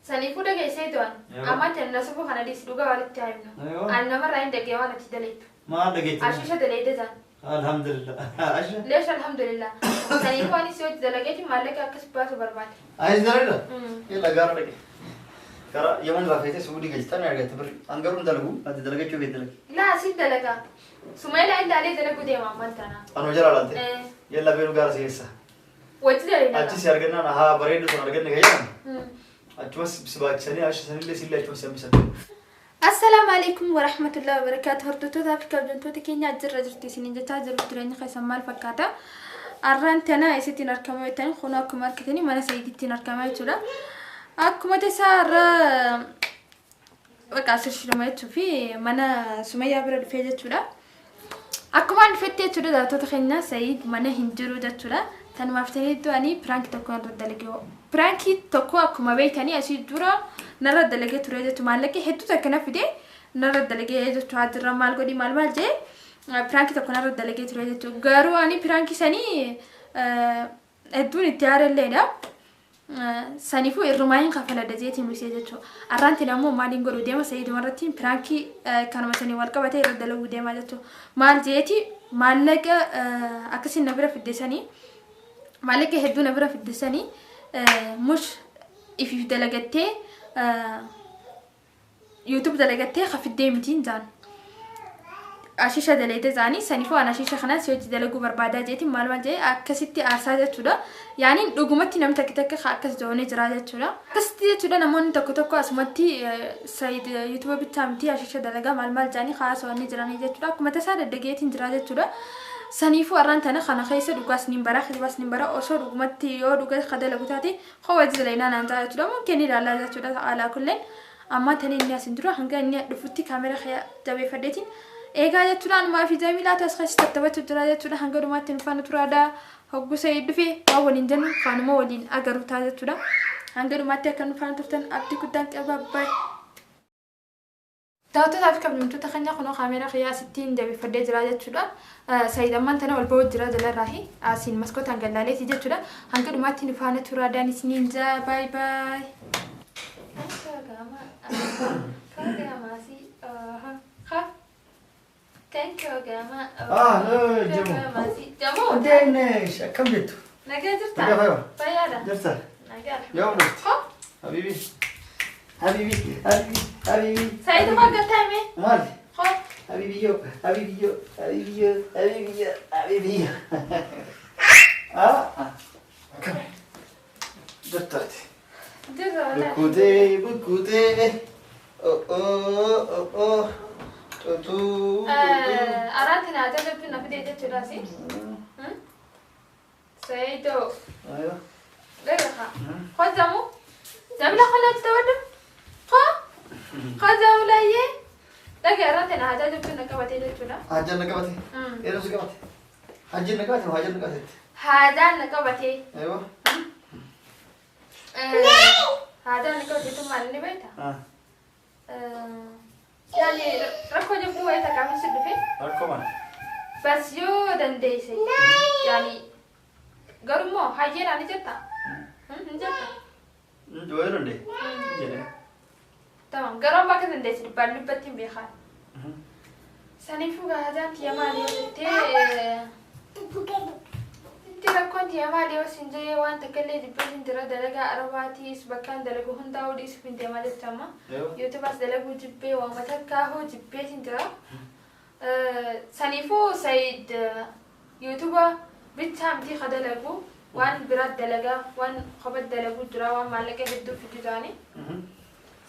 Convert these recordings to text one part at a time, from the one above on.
Saniifuu dhageessee tu'an. Ammaan tana na sobuu kana dhiisi dhugaa walitti haa himnu. Aywa. Ani namarraa hin dhagee waan ati dalaytu. Maal dhageetti? Ashiisha dalayte jaan. Alhamdulillah. Asha. Leesh alhamdulillah. Saniifuu anis yoo dalageeti maallaqa akkas baasu barbaade. Anis dalayda? Yalla gaara dhaqe. Gara Yaman irraa feetee Suudii galchitan argatte birri. An garuu hin dalagu. Ati dalagachuu feete dalagi. Laa siin dalagaa. Sumayla ilaalee dalaguu deema ammaan tana. Anuma jala laalte. Eh. Yalla beenu gaara si geessa. Wajji dalagaa. Achi si argannaan haa bareedu sun arganne kan jedhamu. Achumas si baachisanii achi sanillee sillee achumas si hambisan. Assalaamu alaikum warahmatullahi wabarakatuh. Hordoftoota fi kabajamtoota keenya jirra jirtu isiniin jechaa jiru jireenya keessan maal fakkaata? Arraan tana isittiin argamaa jettan kun akkuma argitanii mana Sa'iidittiin argamaa jechuudha. Akkuma tasaa irra bakka asirshidhuma jechuu fi mana Sumayyaa bira dhufee jechuudha. Akkuma ani dhufetti jechuudha daawwattoota keenya Sa'iid mana hin jiru jechuudha. Tanumaaf ta'eetu ani piraankii tokko irra dalagee piraankii tokko akkuma beektanii asii dura narra dalagee ture jechuudha. Maallaqni hedduu takka na fide narra dalagee jechuudha. Jirra maal godhi maal maal jee piraankii tokko narra dalagee ture jechuudha. Garuu ani piraankii sanii hedduun itti aarelleedha. Saniifuu irrumaa hin kafaladha jeetiin dhisee jechuudha. Arraantiin ammoo maaliin godhu deema Sa'iiduma irratti piraankii kanuma sanii wal qabatee irra dalaguu deemaa jechuudha. Maal jeeti maallaqa akkasiin na bira fidde sanii maallaqa hedduu na bira fidde sanii mush ifiif dalagattee YouTube dalagattee ka fiddee mitiin jaan. Ashiisha dalayte jaanii saniifuu an ashiisha kanaan si hojii dalaguu barbaadaa jeetiin maal maal jee akkasitti aarsaa jechuudha. Yaaniin dhugumatti namni takka takka ka akkas joonee jira jechuudha. Akkasitti jechuudha namoonni tokko tokko asumatti Sayid YouTube bichaa miti ashiisha dalagaa maal maal jaanii haasawanii jiranii jechuudha. Akkuma tasaa daddageetiin jira jechuudha. Saniifuu arraan tana kana keessa dhugaas niin bara kijibaas niin bara osoo dhugumatti yoo dhuga ka dalagu taate koo wajji dalaynaa naan ta'a jechuudha. Mumkin ilaallaa jechuudha alaa kulleen. Ammaa tana inni asin dura hanga inni dhufutti kaamera kiyya jabeeffadheetiin eegaa jechuudha. Anumaa fi Jamiilaatu as keessa tattaphachuu jira jechuudha. Hanga dhumaatti nu faana turaadha. Hogguu Sa'iid dhufe waan waliin jennu kaanuma waliin agaru ta'a jechuudha. Hanga dhumaatti akka nu faana turtan abdii guddaan qaba. Baay. Daawwattootaa fi kabajamtoota keenya kunoo kaameeraa kiyyaa asittiin jabeeffadhee jira jechuudha. Sa'iid ammaan tana ol ba'uu jira jalarraahi. Asiin maskootaan gallaaleeti jechuudha. Hanga dhumaatti nu faana turaa daan isiniin jaa. Baay baay. Ah, Jamu. Jamu. እንዴት ነሽ? Akkam jirtu? Nagaa jirta? Nagaa fayyaa? Fayyaadha. Jirta? Nagaa. Yoom dhufte? Ko? Habibi. Habibi, habibi, habibi. Sa'iid maal galtaa hime? Maal? Ko? Habibi yo, habibi yo, habibi yo, habibi yo, habibi yo. Ah, ah. Akkam? Jirtaati. Jirra wallaahi. Bukkutee, bukkutee. Oh, oh, oh, oh. Tutuu, tutuu. Araatti naa jalatti na fidee jechuudha si. Sa'iidoo. Aywa. Dhagaha. Ko jamu? Jamila khalaa tawaddu? Ko? Ko Jamilayyee? Dhaga'a araatti naa jalatti na qabatee jechuudha. Hajjaan na qabate. Yeroo si qabate. Hajjiin na qabate moo hajjaan na qabatetti? Haadaan na qabatee. Aywa. Haadaan na qabatee tun maal inni beektaa? Ah. Yaani rakkoo jabduu wayii takkaafin si dhufe. Rakkoo maal? Bas yoo dandeesse. Yaani garuu hayyeenaan ni jettaa? Ni jettaa? Yoo danda'e. Jedhee. Tamam garuu amma akka dandeesse dhibbaan dhibbatti hin beekan. Saniifuu haadaan tiyya maali yoo jettee itti rakkoon tiyya maali yoo sin jee waan takka illee jibbeetiin jira dalagaa arabaatiis bakkaan dalagu hundaa'uu dhiisuuf hin deemaa jecha amma. YouTubeas dalaguu jibbee waama takkaa hoo jibbeetiin jira. Saniifuu Sa'iid YouTube bichaa miti ka dalagu waan biraat dalagaa waan kophat dalaguu jira waan maallaqa hedduu fidu ta'anii.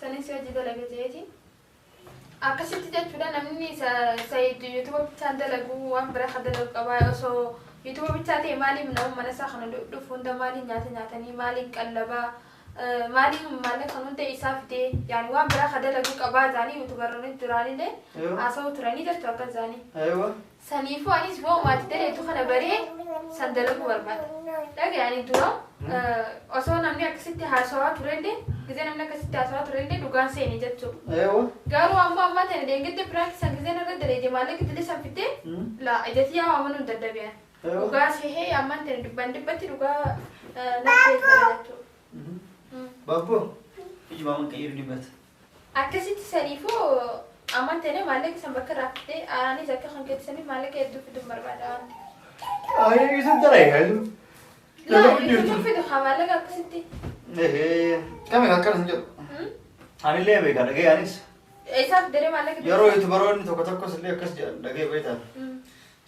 Sanis hojii dalaga jeetiin. Akkasitti jechuudha namni Sa'iid YouTube bichaan dalagu waan biraa ka dalagu qabaa osoo YouTube bichaa ta'e maaliif nama mana isaa kana dhufu hunda maaliin nyaata nyaatanii maaliin qallabaa maaliin maallaqa kan hunda isaa fidee yaani waan biraa ka dalagu qabaa ta'anii YouTuberoonni duraanillee haasa'uu turanii jechuudha akka isaanii. Aywa. Saniifuu anis boo maatii daleetu kana baree san dalaguu barbaada. Dhaga yaani dura osoo namni akkasitti haasawaa turellee gisee namni akkasitti haasawaa turellee dhugaan seene jechuudha. Aywa. Garuu ammoo ammaa tana deengedde piraanki san gisee narra daleete maallaqa itti san fiddee laa ijatti yaa amanuun dadhabi'an. Aywa. Dhugaa sehee ammaan tana dhibbaan dhibbatti dhugaa natti jira jechuudha. Babboo. Ijuma man qayyadu dibata. Akkasitti saniifuu ammaan ta'ee maallaqa san bakka irraa fidee anis akka kan keessaniif maallaqa hedduu fiduun barbaada waan ta'eef. Ay, isin dalagaa jiru. Laa yuutuub fidu haa maallaqa akkasitti. Kami akkana hin jedhu. Anillee beeka dhagee anis. Eessaaf fidee maallaqa Yeroo yuutubaroonni tokko tokkos illee akkas jedhan dhagee beektan.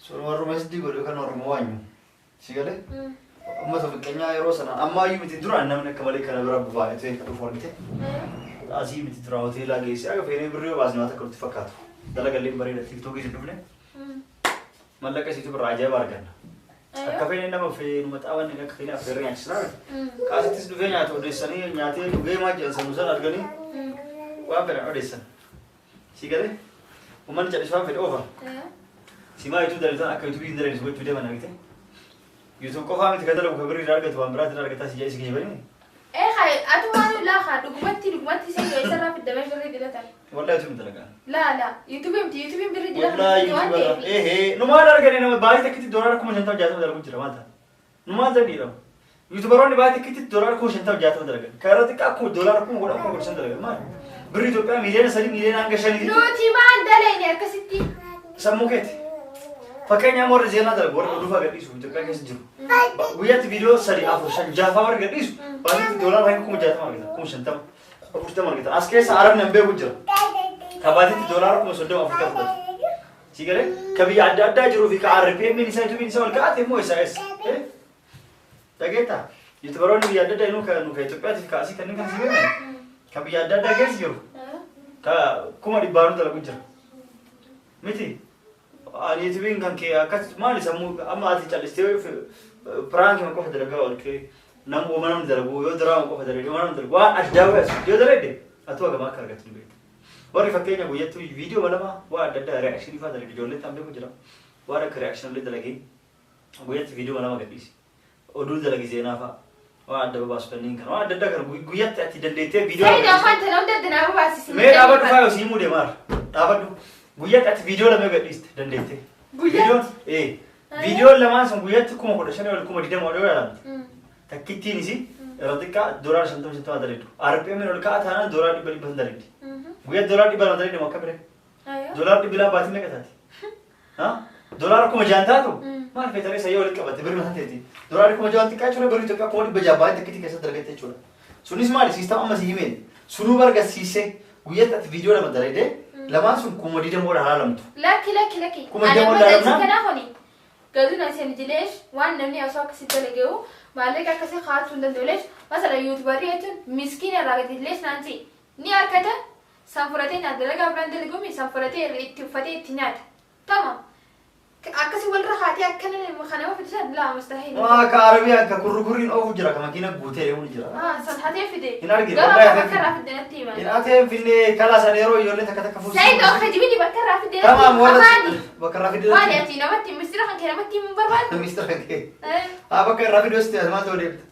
Sun warruma SD godhu kan Oromoo waanyu. Si galee? Uummata fakkeenyaa yeroo sana amma iyyuu miti duraan namni akka malee kana bira baay'atee kan dhufu argite. Asii miti duraan hoteelaa geesse akka feenee birrii yoo baasne waan takka nutti fakkaatu. Dalagallee bareeda tiiktookii hin dhufne mallaqa isiitu birraa ajaa'iba arganna. Akka feenee nama feenuma xaabanne akka feenee affeerree nyaachisnaa. Kaasittis dhufee nyaata odeessanii nyaatee dhugee maal jedhan sanuu sana arganii waan fedhan odeessan. Si galee? Uummanni callisuu waan fedhe oofa. Simaa YouTube dalagdan akka YouTube hin dalagdu gochuu deeman argite. YouTube qofaa miti kan dalagu kan birrii irraa argatu waan biraatti irraa argataa si jedhe si kijibanii. Ee haa atumaanu laa haa dhugumatti dhugumatti isa yoo isarraa fiddamee birrii dilatan. Wallahi YouTube hin dalagaa. Laa laa yuutuubii miti yuutuubiin birrii dilatan Wallahi waan YouTube irraa. ta'eef. Ehee nu maal argane nama baay'ee takkitti $50,060 dalagu jira maal ta'a. Nu maal ta'e dhiirama. Yuutubaroonni baay'ee takkitti $50,060 dalagan. Kan irra xiqqaa akkuma $10,000 15,000 dalagan maal? Birrii Itoophiyaa 3 miiliyoona 5 miliyoona. Nuti maal dalayne akkasitti. Sammuu keeti. Fakkeenyaaf warri zeenaa dalagu warri oduu fa'aa gadhiisu Itoophiyaa keessa jiru. Guyyaatti viidiyoo sadi afur shan jaha warri gadhiisu baatiitti $60,000 argata 50,000 40 argata. As keessa arabni hin beeku jira. Ka baatiitti $30,000 40 fudhatu. Si galee ka biyya adda addaa jiruu fi ka RPM isaa YouTube isaa ol ka'aate immoo isaa eessa? Dhageettaa? Yuutubaroonni biyya adda addaa inuu ka nu ka Itoophiyaatiif ka asii kanneen kan si beekan ka biyya adda addaa keessa jiru ka kuma dhibbaanuu dalagu jira. Miti ani YouTubein kan kee akkas maali sammuu amma ati callistee prankii qofa dalagaa oolte nama uuma namni dalagu yoo diraama qofa dalage uuma namni dalagu waan addaa wayii as yoo dalagde atu hagam akka argattu ni beekta. Warri fakkeenya guyyattuu viidiyoo lama waan adda addaa reactionii fa'aa dalage ijoollee ta'an beeku jira. Waan akka reaction illee dalagee guyyatti viidiyoo lama gadhiisi. Oduu dalagi zeenaa fa'a waan adda babaasu kanneen kana waan adda addaa kana guyyatti ati dandeettee viidiyoo Saayid lama ammaan tana hunda danaa babaasisi. Mee dhaabadhu faayo sii muu deemaar. Dhaabadhu. Guyyaatti ati viidiyoo lama gadhiiste dandeette. Guyyaatti? Viidiyoon viidiyoon lamaan sun guyyaatti 15,000 ol 20,000 ol yoo ilaalamte. Takkittiin isii irra xiqqaa $50 50 daleddu. RPM ol ka'a taanaan $100 100 daleddi. Guyyaatti $200 daleddi akka bire. $200 baatii meeqa taati? Ha? $6,000 taatu? Maal feetaree sayyoo walitti qabatte birri mataa teeti. $6,000 xiqqaa jechuudha birri Itoophiyaa 600,000 baay'ee takkitti keessatti argatte jechuudha. Sunis maali siistama amma si himeen sunuu bargasiisee guyyaatti ati viidiyoo lama dalagdee lamaan sun 20,000 ol haalamtu. Lakki lakki lakki. Kuma Ani jamoon amma laalamnaa? kanaa kuni gazuun isin jileesh waan namni osoo akkasii dalageewu maallaqa akkasii kaa'achuu hin danda'u leesh masala yuutubarii jechuun miskiina irraa gadi leesh naansi ni harkata san fudhatee nyaata dalagaa biraan dalagumi san fudhatee itti uffatee itti nyaata. Tamam. Akkasii walirra haatee akkana kanama fidisan laa mustahil. Waa akka Arabiyaa akka kurrukurriin oofu jira ka makiina guutee deemu ni jira. Ah, san hatee fide. Hin argine, Garuu wallahi akka hatee bakka irraa fidde natti himan. Hin atee finfinnee kalaa sana yeroo ijoollee takka takka fuusisu. Saayid akka jibini bakka irraa fidde natti Tamaam himan. warra Afaani. bakka irraa fidde Maali natti ati namatti mistira kan kee namatti himuu barbaaddu? Mistira kee. Eh, Haa bakka irraa fidde hosti maal ta'uu deemta.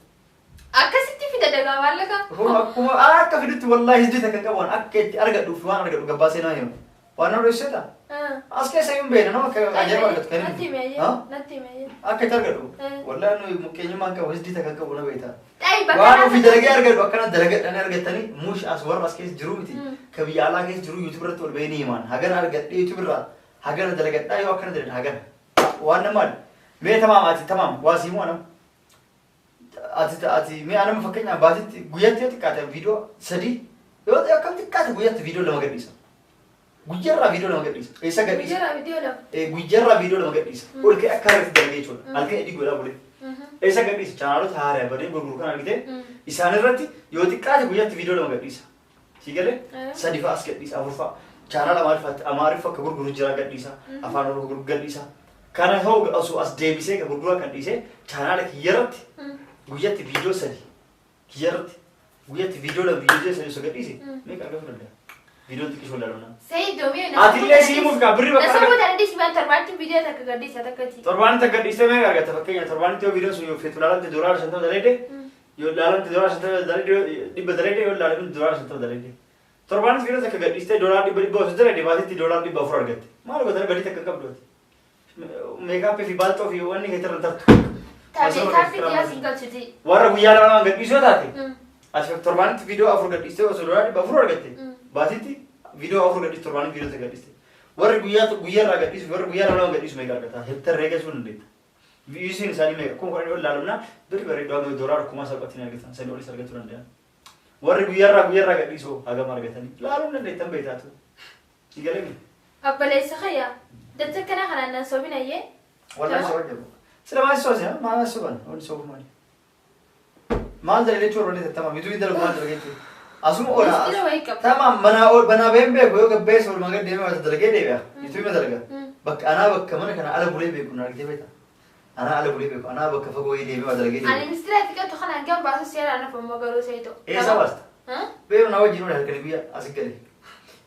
Akkasitti fida dagaa maallaqa. Akkuma akkuma akka fidutti wallahi hizbii takka qabu waan akka itti argadhuuf waan argadhu gabbaasee nama himu. Waan nama dhoksita. Ah. As keessa hin beekna nama akka ajaa'iba argatu kan Natti hin hime ayyee. Ha? Natti hime ayyee. Akka itti argadhu. Eh. Wallahi nuyi mukkeenyummaan qabu hizbii takka qabu na beekta. Xayi bakka Waan irraa ofii fidde. dalagee argadhu akkana dalagadhanii argattanii mush as warra as keessa jiru miti. Ka biyya alaa keessa jiru YouTube irratti ol bahee ni himaan. Hagana argadhee YouTube irraa hagana dalagadhaa yoo akkana dalagadhe hagana. Waan namaadha. Mee tamaam ati tamaam waa siimuu anam. Ati mee anama fakkeenyaaf baatitti guyyaatti yoo xiqqaate viidiyoo sadii yoo ta'e akkam xiqqaate guyyaatti viidiyoo lama gadhiisa. Guyyaarraa viidiyoo lama gadhiisa. Eessa gadhiisa? Guyyaarraa viidiyoo lama. Guyyaarraa viidiyoo lama gadhiisa. Ol ka'ee akka irratti dalagee jechuudha. Halkan edii godhaa bulee. Eessa gadhiisa? Chaanaalota haaraa banee gurguru kan argite isaan irratti yoo xiqqaate guyyaatti viidiyoo lama gadhiisa. Si galee? Sadi fa'a as gadhiisa afur fa'a. Chaanaala Amaariffaatti Amaariffa akka gurguru jira gadhiisa. Afaan Oromoo gurguru gadhiisa. Kana ta'u osoo as deebisee kan gurguraa kan dhiisee chaanaala kiyyarratti guyyaatti viidiyoo sadi kiyyarratti guyyaatti viidiyoo lama viidiyoo sadi osoo gadhiise meeqa argachuu danda'a? Viidiyoon xiqqishoo ilaaluu nama. Saayid doomii. Atillee sii himuuf kaa birri bakka Nasoo argatu. booda addiis waan torbaanitti viidiyoo takka gadhiisa takkati. Torbaanitti akka gadhiiste meeqa argatta fakkeenya torbaanitti yoo viidiyoon sun yoo feetu ilaalamte $50 dalagde yoo ilaalamte $50 dalagde dhibba dalagde yoo ilaalamte $50 dalagde. Torbaanitti viidiyoo takka gadhiiste $100 100 osoo dalagde baatitti $400 argatte. Maal gootanii badii takka hin qabdu ati. Meekaappii fi baalxoo fi wanni keetirra hin tartu. Taatee kaaffii dhiyaa siin galchiti. Warra guyyaa lama lamaan gadhiisuu yoo taate Ati torbaanitti viidiyoo afur gadhiistee osoo $400 argatte, baatitti viidiyoo afur gadhiiste, torbaanitti viidiyoo tokko gadhiiste. Warri guyyaa guyyaa irraa gadhiisu, warri guyyaa lama gadhiisu meeqa argata? Herreega sun dandeetta. Viisiin isaanii meeqa? 10,000 ol ilaalumna birri bareedduu hanga $10,000 salphatti ni argatan. Sanii olis argachuu danda'an. Warri guyyaarraa gadhiisoo hagam argatanii laaluu dandeettan beektaatu. Igalemi. Obboleessa kiyya, jecha kana kanaan nan sobinayyee. Wallahi soban jedhu. Sila maal soose? Maal soban? Wanti sobu maali? Maal dalagee jechuun warri tattama. Mituu dalagu maal dalagee jechuudha. Asuma oola. Mistira wayii qaba. Tamam manaa ol banaa baheen beeku yoo gabbeessa oolmaa gad deemee wanta dalagee deebi'a. Mituu ima dalaga. Bakka anaa bakka mana kana ala bulee beeku na argitee beekta. Anaa ala bulee beeku anaa bakka fagoo deemee waa dalagee Ani deebi'a. mistira itti qabdu kanaan gan baasu seeraan hafu ammoo garuu seeto. Eessa baasta? Beeku na wajjin oole halkanii guyyaa as gale.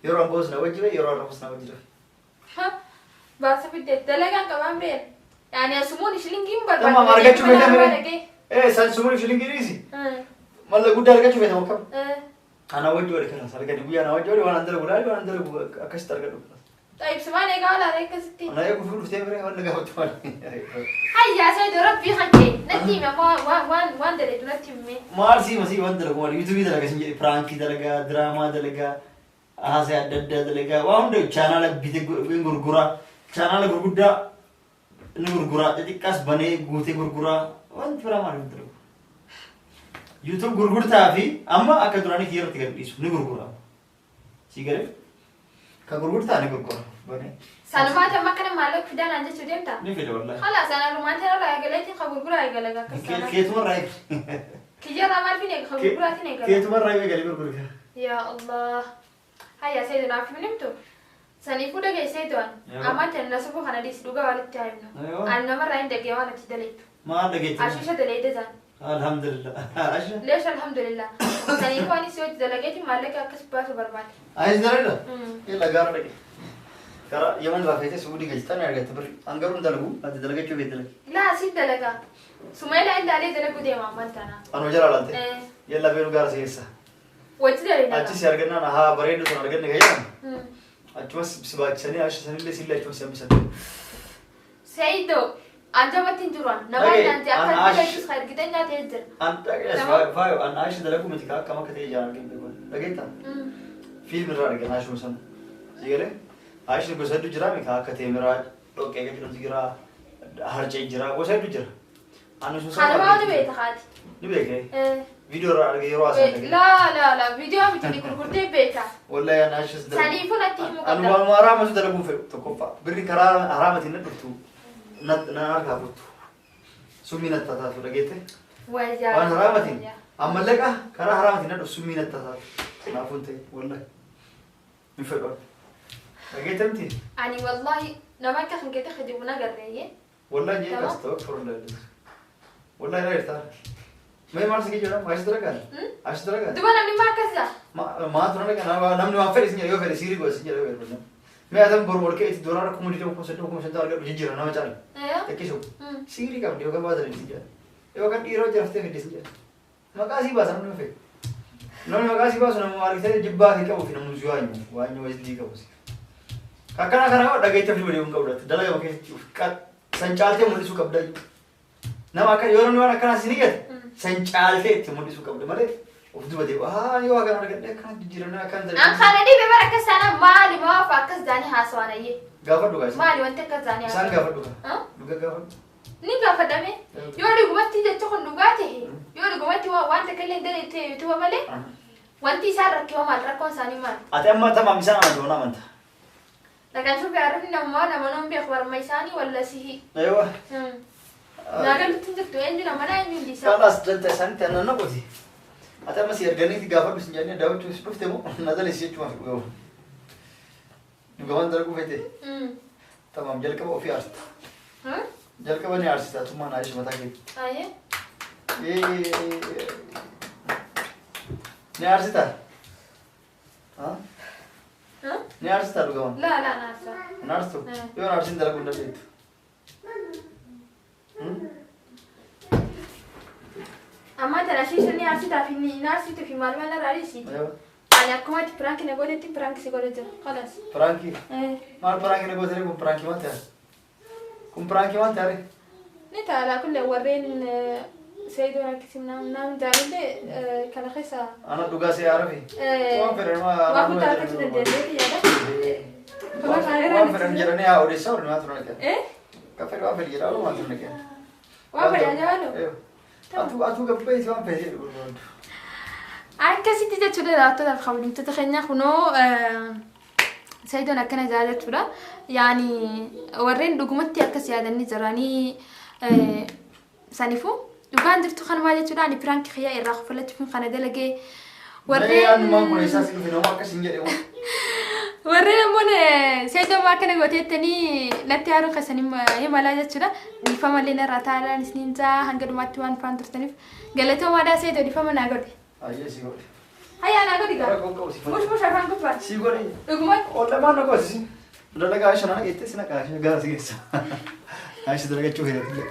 Yeroo an boos na wajjin yeroo an rafus na wajjin rafe. Baasa fidde dalagaan qabaan beela. Yaani asumuun shilingiin Tamam argachuu beekame. Eh san sumuun shilingii dhiisi. Malla guddaa argachuu beekama akkam. Ana wajji oole kanas halkanii guyyaa na wajji oole waan an dalagu laali waan an dalagu akkasitti argadhu. Xayib sumaan egaa olaanaa akkasitti. Ana eegu fi dhuftee bire waan gaafatu maali. Hayyaa seeto rabbii kan kee natti hime waan waan waan dalagu natti hime. Maal sii masii waan dalagu maali yuutuubii dalaga sin jedhe piraankii dalagaa diraamaa dalagaa haasee adda addaa dalagaa waan hunda chaanaala bite gurguraa chaanaala gurguddaa ni gurguraa xixiqqaas banee guutee gurguraa wanti biraa maali hin dalagu. YouTube gurgurtaa fi amma akka duraanii kiyyarratti gad dhiisu ni gurgura. Si galee? Ka gurgurtaa ni gurgura. Banee. Sanumaati amma akkana maallaqa fidaa naan jechuu deemta? Ni fida wallahi. Kalaas ana rumaantii irraa eegaleetiin ka gurguraa eegale akkas taanaan. Keetuma irraa eegale. Kiyyarraa maal fine ka gurguraatiin eegala. Keetuma irraa eegale gurgurtaa. Yaa Allah. Hayya seetu naaf himnimtu. Saniifuu dhagaye seetu an. Ammaan tana nasubuu kana dhiisi dhugaa walitti haa himnu. An namarraa hin dhagaye waan ati daleettu. Maal dhageetti? Ashiisha daleeyte jaan. Alhamdulillah. Asha. Leesh alhamdulillah. Saniifuu anis yoo itti dalageetiin maallaqa akkas baasu barbaade. Anis dalaga? Yalla gaara dhaqe. Gara Yaman irraa feetee Suudii galchitan argatte birri. An garuu hin dalagu. Ati dalagachuu feete dalagi. Laa siin dalagaa. Sumayla ilaalee dalaguu deema ammaan tana. Anuma jala laalte. Yalla beenu gaara si geessa. Wajji dalagaa. Achi si argannaan haa bareedu sun arganne kan jedhamu. Achumas si baachisanii asha sanillee sillee achumas si hambisan. Seeyido anjamatti hin jiru an. Nama Dhagaye, naan jee an akka ash- dalagus kan ergiteenyaa ta'ee jira. An dhaqees Tamam. faayo an asha dalaguu miti ka akkam akka ta'e ijaan argin beeku. Dhageettaa? Fiilmi irraa argan ashuma sana. Si galee? Ashni gosa hedduu jira miti akka teemiraa dhoqqee kan jedhamtu jira harcee jira gosa hedduu jira. Ani sun sana Kanuma ni beekta haati. Ni beekee? Viidiyoo irraa arge yeroo haasa'an dhagee. Laa laa laa viidiyoo miti ni gurgurtee beekta. Wallahi an ashis dalagu. Saniifuu natti himuu Ani qabda. waanuma haraamatu dalaguu fedhu tokkoffaa. Birri karaa haraamatiin na dhuftu na harkaa kuttu. Summii natti taatu dhageette. Wayyaa. Waan haraamatiin ammallaqa karaa haraamatiin na dhuftu summii natti taatu. Kanaafuu hin ta'e wallahi. Hin fedhu. Dhageette miti? Ani wallahi nama akka kan keetti kijibu na garreeyye. Wallahi jee Tamam. astagfirullah. Wallahi irraa jirta. Mee maal si jedhama? Ashi dalagaa? Ashi dalagaa? Duba namni maa akkas jaa? Maa turan kana namni waan fedhe isin jedha yoo fedhe siirii godha isin jedha yoo fedhe. Mee atan boru ol ka'eeti $20,000 30,000 50,000 argadhu jijjiira nama caala. Xiqqishu. Siirii qabdi yookaan baatan isin jedha. Yookaan dhiiroo jiraftee fedhe isin jedha. Maqaa sii baasa namni fedhe. Namni maqaa sii baasu nama argitee jibbaa kee qabuu fi namni si waanyu waanyu wajjii qabu si. Akkana kana yoo dhageetti ofii walii hin qabdu. Dalagaa keessatti of san caaltee mul'isuu qabda. Nama akka yoo namni waan akkanaa si ni gate san caaltee itti mul'isuu qabda malee of duba deemu. Haa yoo akkana argadhe akkana jijjiiramne akkana An dalagee. kana dhibe bara akkas taanaan maali maaf akkas jaanii haasawaan ayyee. Gaafadhu gaa isaan. Maali wanti akkas jaanii Isaan haasawaan? gaafadhu gaa. Ha? Dhuga gaafadhu. Ni gaafadhame. Yoo dhugumatti jecha kun dhugaa ta'e yoo dhugumatti waan takka illee hin dandeenye ta'e yuutuuba malee wanti isaan rakkoo maal rakkoon isaanii maal? Ati amma tamaam isaan amantu mana amanta. Dhaqan shufi arrabni namaa nama nuun beeku barma isaanii walla sihi. Aywa. Naagalutti hin jirtu eenyu nama naa eenyu hin dhiisaa. Kalaas danta isaanitti annan naqoti. Ati amma si erganiiti gaafadhu sin jedhanii daawwachuuf si dhufte moo na dalesi jechumaaf dhugamu. Dhugamaan dalaguu feete. Tamaam jalqaba ofii aarsita. Jalqaba ni aarsita tummaan aayisha mataa keetti. Ayyee. Ni aarsita? Ni aarsita dhugamaan? Laa laa naarsa. Hin aarsitu? Yoo hin aarsin dalaguu hin dandeettu. Amma tana shiisha ni aarsitaa fi ni naarsituu fi maal maal irraa dhiisi. Ani akkuma ati piraanki na gootetti piraanki si godhe jira. Khalas. Piraankii? Maal piraankii na gootee kun piraankii maal ta'e? Kun piraankii maal ta'e? Ni ta'a laa kulle warreen Sayidoon akkasii naam jaalillee kana keessa Ana dhugaa si haarafi. Waan fedhan waa guddaa argachuu dandeenya yaada. Waan fedhan jedhanii haa odeessaa oolu maatu naqe. Eh? Kan fedhe waan fedhe jedhaa oolu maatu naqe. Waan fedhe ajaa'ilu. Atuu atuu gabbeessi waan fedhe jedhu barbaadu. Akkasitti jechuudha daawwattootaaf kabajamtoota keenya kunoo Sayidoon akkana jaa jechuudha. Yaani warreen dhugumatti akkas yaadanii jiranii saniifuu dhugaan jirtu kanumaa jechuudha. Ani prank kiyyaa irraa kofalachuuf kana dalagee Warreen annumaan kun eessaa si dhufe nama akkas hin jedhe. Warreen ammoo Sayidoon waa akkana gooteettanii natti haaruu keessan himalaa jechuudha. Dhiifama illee narraa taa'aadhaan isiniin jaa hanga dhumaatti waan faan turtaniif galatoomaadhaa. Sayidoo, dhiifama naa godhe. Ayyee, si godhe. Hayyaa, naa godhi gaa. Rakkoo qabu si Mush mush afaan gubbaa. Si godhe. Dhugumatti. Ollamaan na qoosisi. Dalagaa Aisha nana geettee si naqa Aisha gara si geessa. Aisha dalagachuu feete.